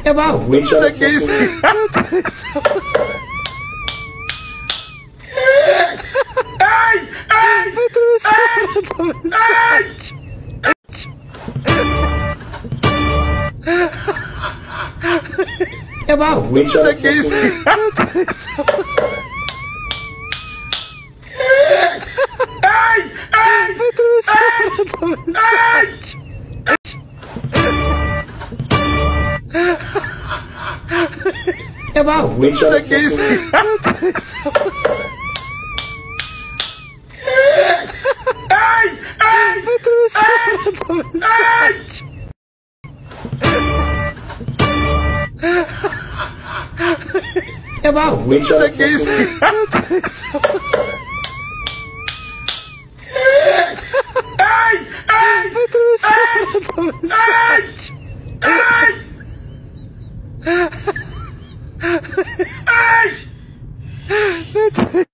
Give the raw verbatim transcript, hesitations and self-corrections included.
E pa vre, sa k isi. Ay! Ay! Ay! Ay! E pa vre, sa k isi. Ay! Ay! Ay! Ay! E pa vre, sa k isi. Ay! Ay! Ay! E pa vre, sa k isi. Ay! Ay! Ay! Ay! Ay!